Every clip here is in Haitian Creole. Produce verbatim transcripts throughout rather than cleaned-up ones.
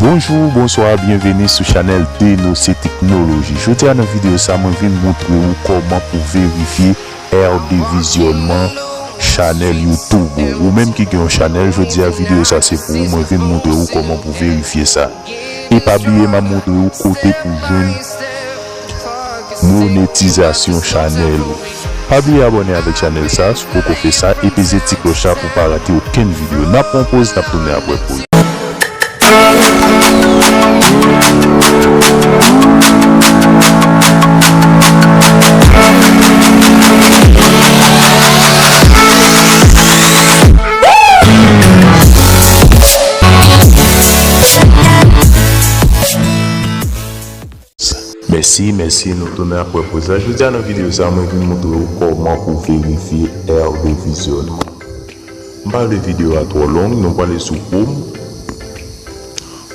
Bonjou, bonswa, byenveni sou chanèl Denose Teknoloji. Jodi a nan videyo sa, mwen vin montre ou kòman pou verifye R de vizyònman chanèl YouTube ou. Ou menm ki gen yon chanèl, jodi a videyo sa se pou ou. Mwen vin montre ou kòman pou verifye sa. E pa bliye, m ap montre ou kote pou jwenn monetizasyon chanèl ou. Pa bliye abòne avèk chanèl sa si w poko fè sa e peze ti klòch la pou w pa rate okenn videyo. N ap pran yon poz, n ap tounen apre poz. Mèsi, mèsi, nou tounen apre poz la. Jodi a nan videyo sa, mwen vin montre ou kòman pou verifye R de vizyònman. M pa vle videyo a twò long, nou prale sou Chrome.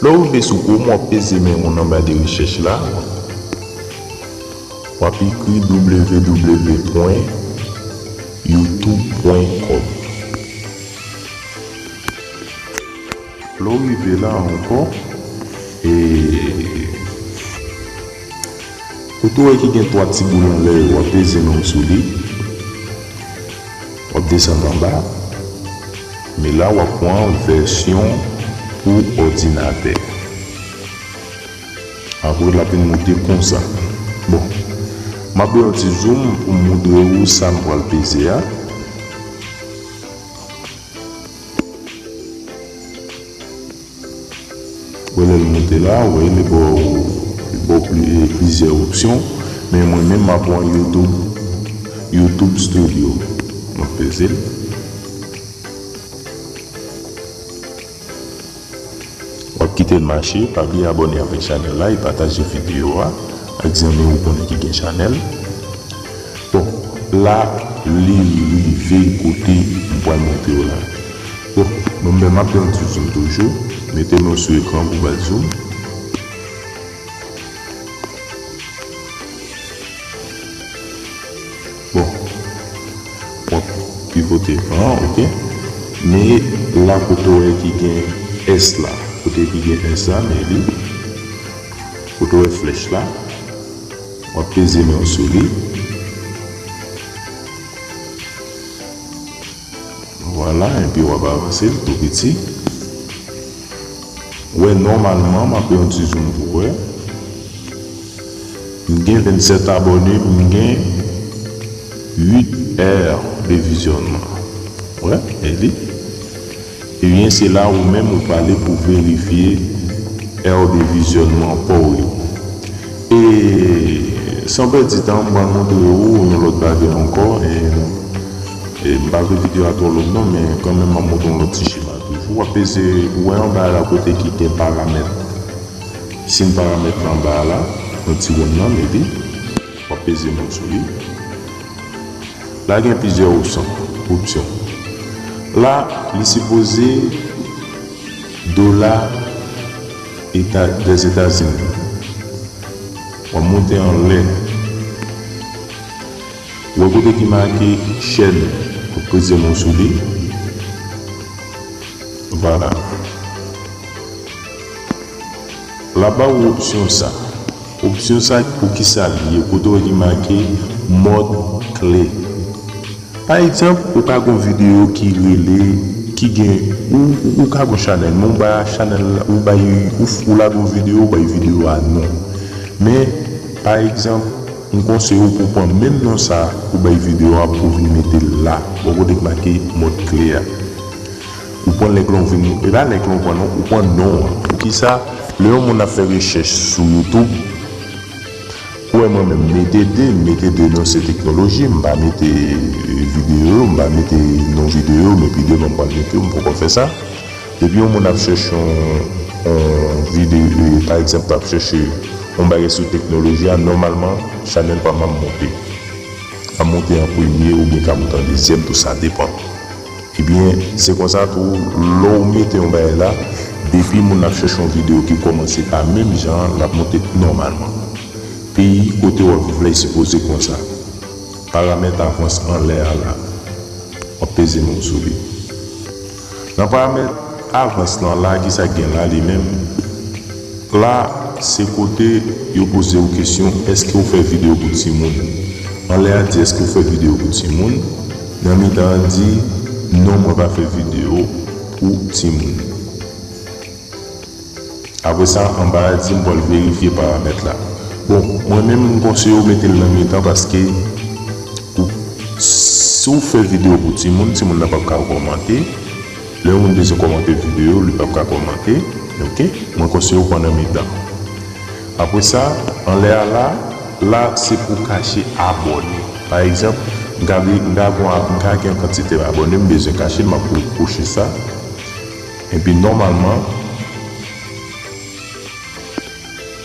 Lè w rive sou Chrome, w ap peze men w anba de rechèch la. W ap ekri w w w pwen youtube pwen kòm. Lè w rive la ankò, e, kote w wè ki gen twa ti boul anlè yo, w ap peze men w sou li. W ap desann anba. Men la, w ap pran vèsyon pou òdinatè. Apre, l ap vin moute konsa. Bon, m ap pran yon ti zoom pou m montre ou sa m pral peze a. Wè lè l moute la, wè li ba w, li ba w pli-, e, plizyè opsyon, men mwen menm m ap pran YouTube, YouTube Studio. M ap peze l. W ap kite l mache, pa bliye abòne avèk chanèl la e pataje videyo a ak zanmi w ou konnen ki gen chanèl. Bon, la, li rive kote m pral montre w la. Bon, mwen menm m ap pran ti zoom toujou. Mete men w sou ekran pou bay zoom. Bon, w ap pivote ekran an, oke. Men la kote w wè ki gen S la. Kote ki gen S la, men li. Kote w wè flèch la. W ap peze men w sou li. Vwala, epi w ap avanse l tou piti. Wè, nòmalman, m ap pran yon ti zoom pou wè. M gen vennsèt abòne, m gen uit è de vizyònman. Wè, e li. Ebyen, se la ou menm ou prale pou verifye è de vizyònman pa w yo. E san pèdi tan, m pral montre ou yon lòt bagay ankò. E, e m pa vle videyo a twò long non, men kanmenm m ap montre yon lòt ti chema toujou. W ap peze, ou wè anba la kote ki gen paramèt. Siy paramèt la anba la, yon ti wonn nan, epi w ap peze men w sou li. La gen plizyè opsyon, opsyon. La, li sipoze dola Eta, Dèzetazini. W ap monte anlè. Ou wè kote ki make chèn, w ap peze men w sou li. Vwala. L ap ba ou opsyon sa. Opsyon sa, pou ki sa l ye? Kote w wè ki make mòd kle. Pa egzanp, ou ka gen yon videyo ki rele, ki gen, ou, ou, ou ka gen yon chanèl, men ou bay chanèl la, ou bay, ou, ou lage yon videyo, ou bay videyo a non. Men, pa egzanp, m konseye w pou w pran menm non sa ou bay videyo a pou w vin mete l la, bò kote k make mòd kle a. Ou pran lèk lan, ou vin, e pa lèk lan ou pran non, ou pran non an. Poukisa? Lè yon moun ap fè rechèch sou YouTube, ou wè mwen menm, m mete de, m mete Denose Teknoloji, m pa mete, e, videyo, m pa mete non videyo, men pi devan m pral mete yo, m poko fè sa. Depi yon moun ap chèche yon, yon videyo, e, pa egzanp, ap chèche yon bagay sou teknoloji a, nòmalman, chanèl pa m ap monte. Ap monte an premye oubyen ka monte an dezyèm tou, sa depann. Ebyen, se konsa tou, lè w mete yon bagay la, depi moun ap chèche yon videyo ki kòmanse pa menm jan an, l ap monte nòmalman. Peyi kote w ap viv la, li sipoze konsa. Paramèt avans anlè a la. W ap peze men w sou li. Nan paramèt avans lan la, ki sa k gen la, li menm? La, se kote yo poze w kesyon, èske w fè videyo pou timoun? Anlè a di, èske w fè videyo pou timoun? Nan mitan an di, non, mwen pa fè videyo pou timoun. Apre sa, anba a di, m pral verifye paramèt la. Bon, mwen menm, m konseye w mete l nan mitan paske ou, si w fè videyo pou timoun, timoun nan p ap ka kòmante. Lè yon moun bezwen kòmante videyo, li p ap ka kòmante. Ok? Mwen konseye w pran nan mitan. Apre sa, anlè a la, la se pou kache abòne. Pa egzanp, m ka, m ka gen, m ka gen yon kantite abòne, m bezwen kache l, m ap kouche sa. Epi nòmalman,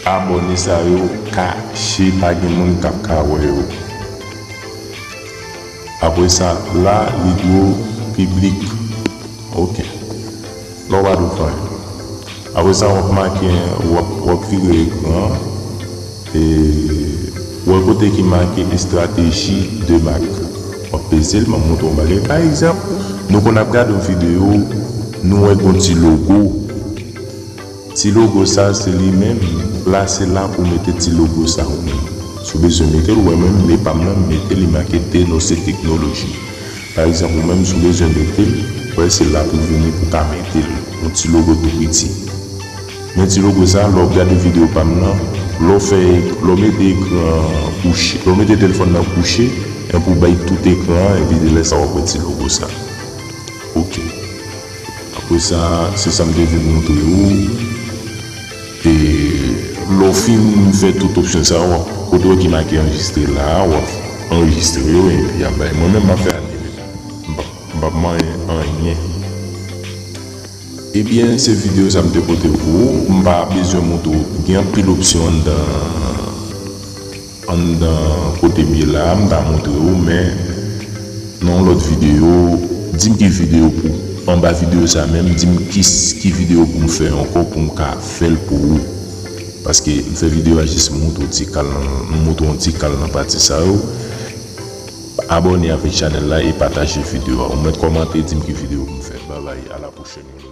abòne sa yo kache, pa gen moun k ap ka wè yo. Apre sa, la, li dwe piblik. Ok. La, w pa dwe fè anyen. Apre sa, w ap make, w ap, w ap vire ekran an. E, w wè kote ki make estrateji de mak. W ap peze l, m ap montre w yon bagay. Pa egzanp, nou konn ap gade yon videyo, nou wè gon ti logo. Ti logo sa, se li menm, la se la pou mete ti logo sa ou menm. Si w bezwen mete l, ou wè menm, men pa m nan, m mete li make Denose Teknoloji. Pa egzanp, ou menm, si w bezwen mete l, ou wè se la pou vini pou ka mete l. Yon ti logo tou piti. Men ti logo sa, lè w ap gade videyo pa m nan, lè w fè, lè w mete ekran kouche, lè w mete telefòn nan kouche, epi w bay tout ekran an, epi lè sa w ap wè ti logo sa. Ok. Apre sa, se sa m te vin montre ou. E lè w fin fè tout opsyon sa yo, w ap, kote w ki make anrejistre la a, w ap anrejistre yo, epi y ap bay. Mwen menm, m ap fè anile. M p ap, m p ap manyen anyen. Ebyen, se videyo sa m te pote pou ou. M pa bezwen montre w. Gen anpil opsyon anndan, anndan kote m ye la a, m ta montre w, men nan yon lòt videyo, di m ki videyo pou, anba videyo sa menm, di m ki, ki videyo pou m fè ankò pou m ka fè l pou ou. Paske m fè videyo a jis montre w ti kal nan, m montre w ti kal nan pati sa yo. Abòne avèk chanèl la e pataje videyo a. Ou mèt kòmante, di m ki videyo pou m fè. Babay, a la pwochèn.